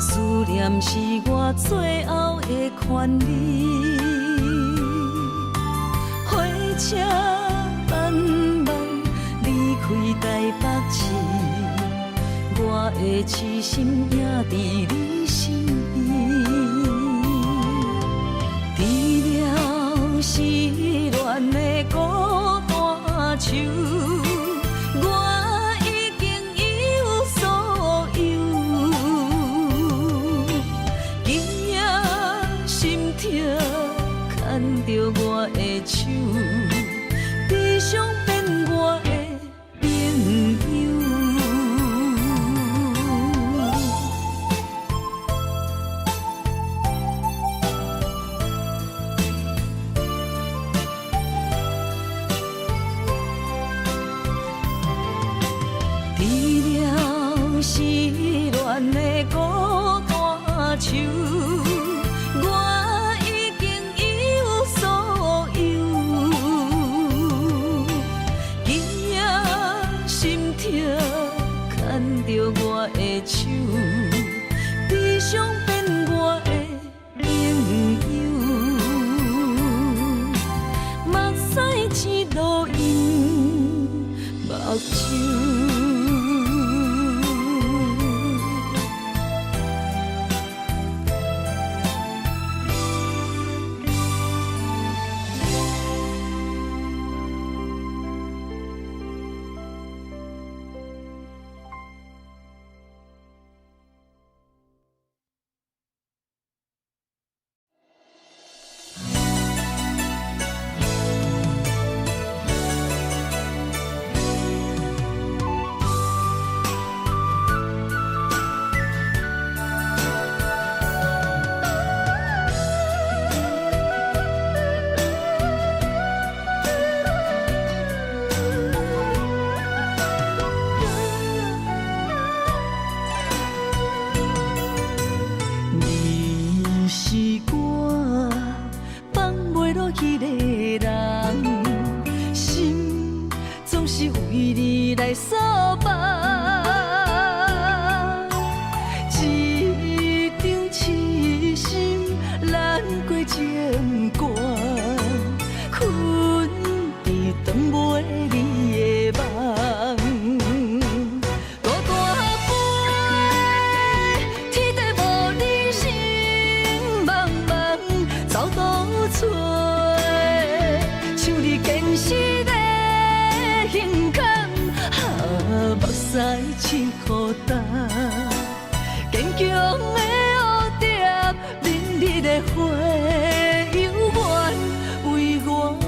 思念是我最後的權利。火車慢慢離開台北市，我的痴心也佇你身邊。除了失戀的孤單樹，我已經一無所有。今夜心痛，牽著我的手，悲傷變我的朋友。除了失戀的孤單樹，我已經一無所有。今夜心痛，牽著我的手，悲傷變我的朋友。目屎一路淹目睭。你是我放袂落彼个人，心總是為你來束縛。一場痴心難過情歌，困佇斷袂離的夢。孤單飛，天地無你心茫茫，走倒找，像你現實的胸坎，啊，目屎拭予干，堅強的蝴蝶，明日的花猶原為我紅。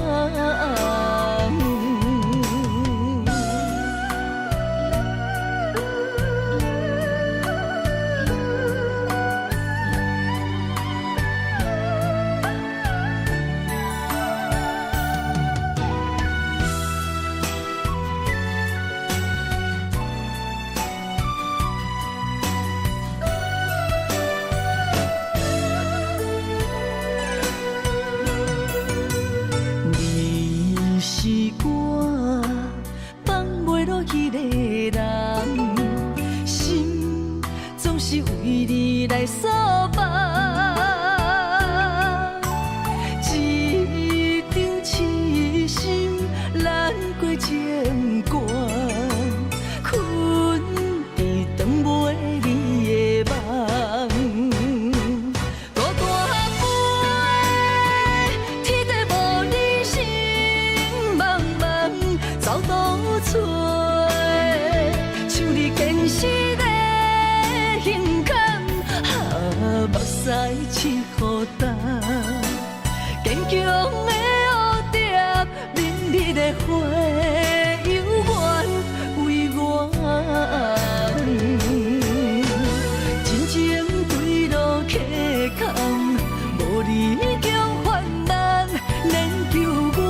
拭予干。堅強的蝴蝶，美麗的花，猶原為我眠。真情對路客空，無你強患難，練就我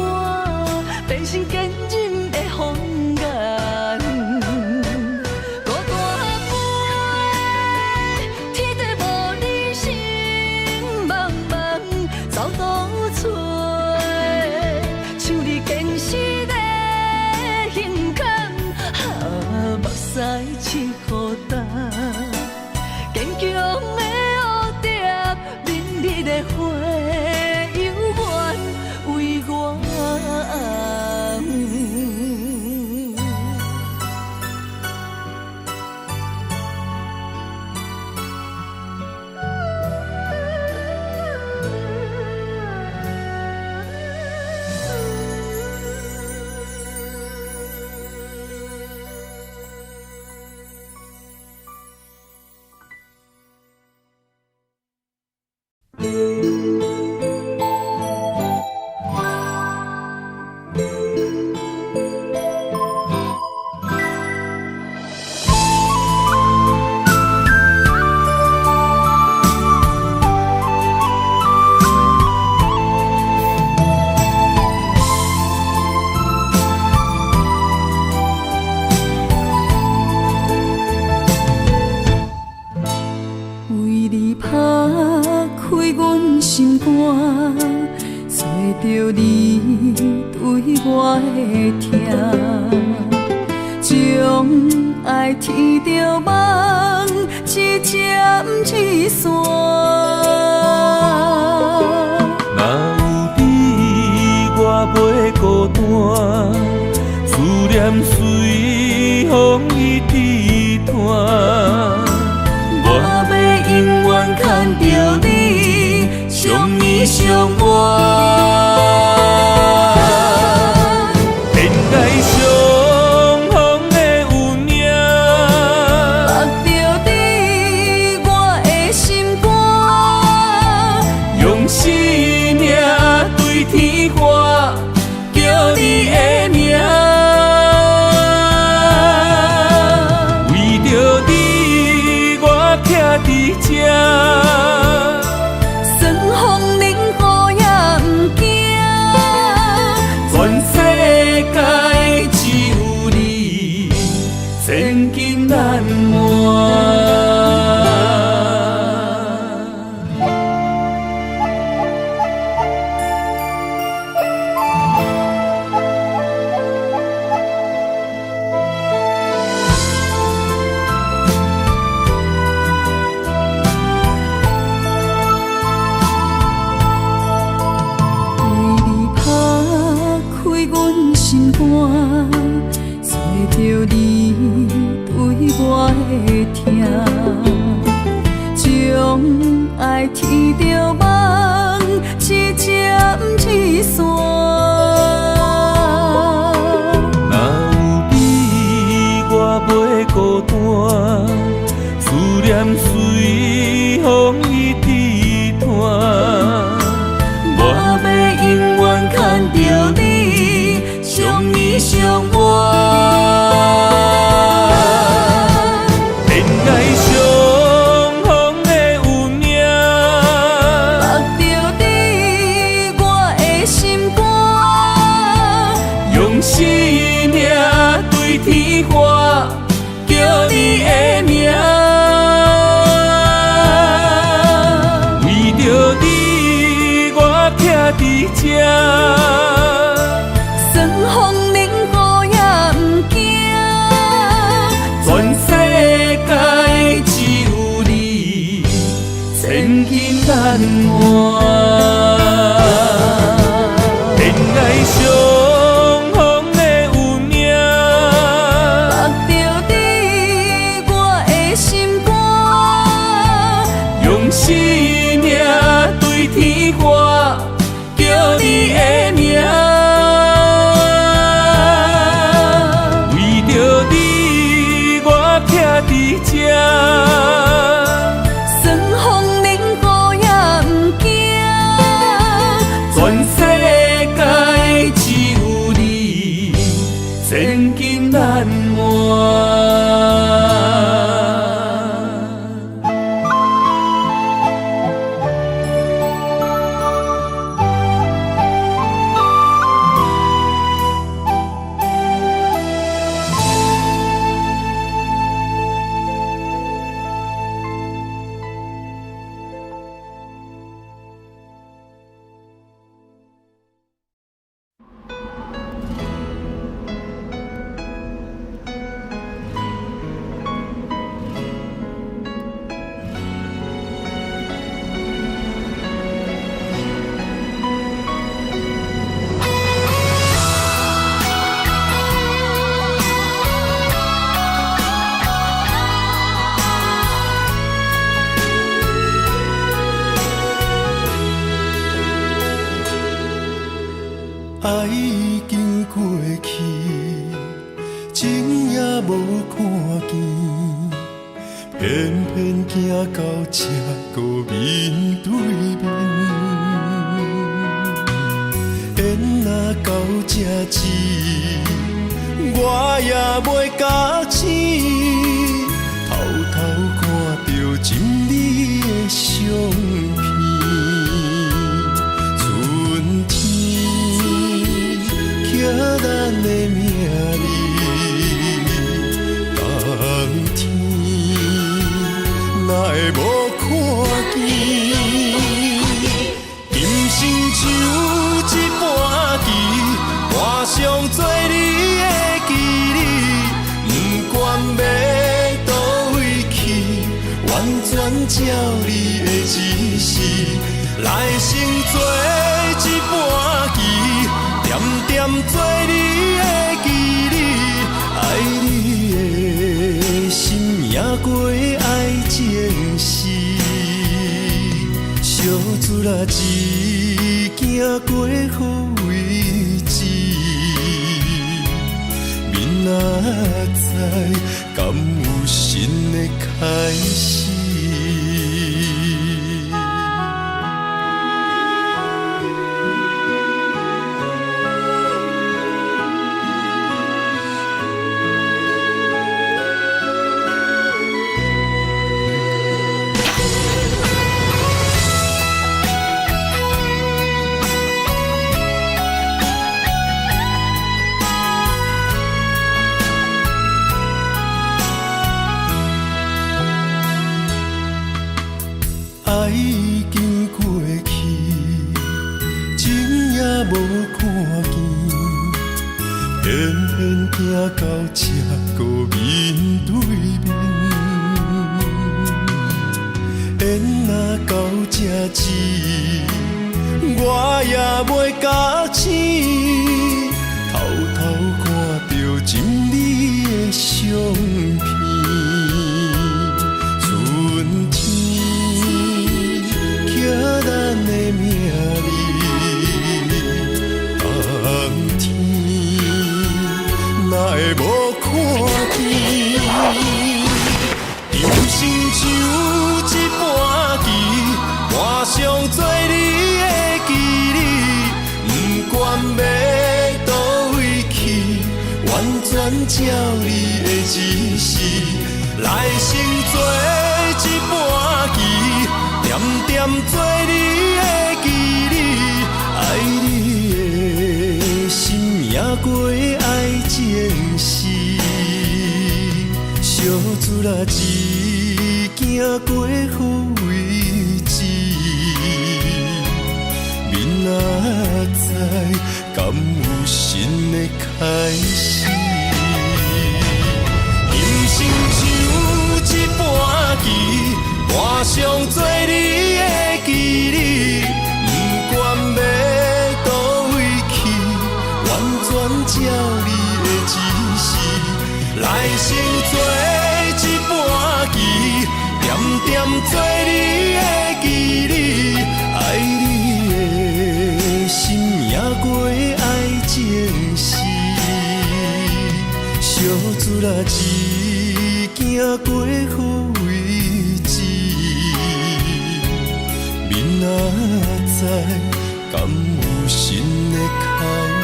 變成堅忍的風眼。孤單飛，天地無你心茫茫，走倒找，像你堅實的胸坎，啊，目屎拭予干。堅強的蝴蝶，美麗的花，猶原為我紅。為你拍開阮心肝，找著你對我的疼，將愛天著夢一針一線。若有你，我袂孤單，思念隨風伊直傳。我欲永遠牽著你，相依相伴。天涯相逢的有影，縛著你我的心肝，用生命對天喊，叫你的名。為著你，我徛佇這。霜風冷雨也毋驚。全世界只有你，千金難換。為你拍開阮心肝，找著你對我的疼，將愛天著夢一針一線。若有你，我袂孤單，思念隨風伊直傳。我欲永遠牽著你，相依相伴。天涯相逢的有影，縛著你我的心肝，用生命對天喊，叫你的名。為著你，我徛佇這。霜風冷雨也毋驚。全世界只有你，千金難換。天涯相逢的有影，縛著你我的心肝，用生命對天喊，叫你的名。為著你，我徛佇這。霜風冷雨也毋偏偏行到這閣面對面。緣若到這止，我也袂咬醒，偷偷看著真美的相片。春天刻咱的名字，冬天哪會無看見？今生像這盤棋，盤上做你的棋子，不管欲佗位去，完全照你的指示，來生做這盤棋，點點做你的棋子，愛你的心贏過愛情時，惜出力只行過好位置，明仔載敢有新的開始？愛已經過去，情也無看見，偏偏行到這閣面對面。緣若到這止，我也袂咬醒，偷偷看著真美的相片。春天刻咱的名字，冬天哪會無看見？今生像這盤棋，盤上做你的棋子，不管欲佗位去，完全照你的指示，來生做這盤棋，點點做你的棋子，愛你的心贏過愛情時，惜出力只行過好位置，明仔載敢有新的開始？今生像這盤棋，盤上做你的棋子，不管欲佗位去，完全照你的指示，來生做這盤棋，點點做你的棋子，愛你的心贏過愛情時，惜出力只行過好位置，明仔載敢有新的開始？